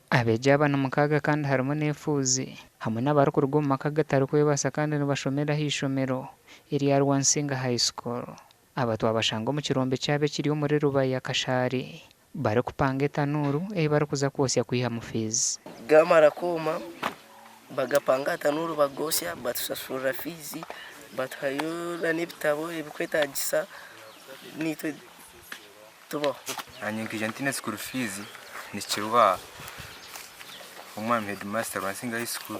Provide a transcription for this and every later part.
Abeegi aba nimukaaga kandi harimu n'efuuzi hamwe n'abarikuruga omu maka agatarikwebaasa kandi nibashomera aha ishomero erya Rwansinga High School. Aba twabashanga omu kirombe kyabo ekiri omuri Rubaya, Kashari barikupanga etanuuru ei barikuza kwotsya kwihamu fiizi. Gaamara kwoma bagapanga aha tanuuru bagoosya batushashurira fiizi batuhayo n'ebitabo ebirikwetaagisa naitwe tubaho. Naanye nkaija ntaine school fees nikirwa omwami headmaster Rwansinga high school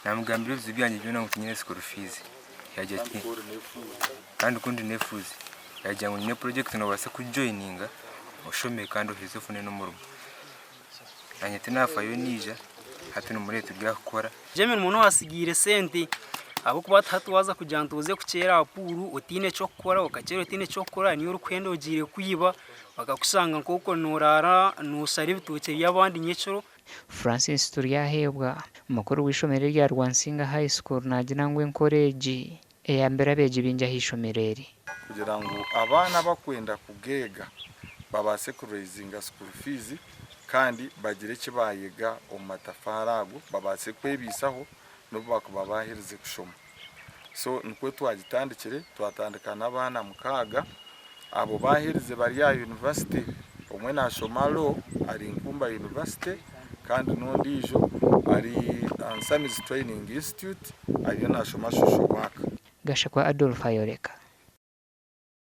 namugambira ebizibu byangye byona ngu tinyine school fees yagira ati kandi ku ndi nefuuzi yagira ngu nyine project nobaasa kugijoyininga oshome kandi oheze ofune n'omurimo naanye tinafayo naija hati nimureeba turi aha kukora. Egyo emirimo n'owatsigaire sente ahabw'okuba hati waaza kugira ngu oze kukyera aha puuru otaine ky'okukora okakyera otaine ky'okukora niiwe orikuhenda ogiire kwiba bakakushanga nk'oku noraara noshara ebitookye by'abandi nyekiro. Francis Turyaheebwa, mukuru w'eishomero erya Rwansinga High School naagira ngu enkora egi eyambire abeegi baingi aha ishomero eri. Kugira ngu abaana abakwenda kugeega babaase kuraizinga school fees kandi bagire eki baayega omu matafaari ago babaase kwebaisaho n'obu baakuba baaherize kushoma. So nikwo twagitandikire, twatandika n'abaana mukaaga, abo baaherize bari aha yunivasite, omwe naashoma Law ari Nkumba University kandi n'ondiijo ari Nsamizi Training Institute ariyo naashoma Social Work. Gashakwa Adolf ayoreka.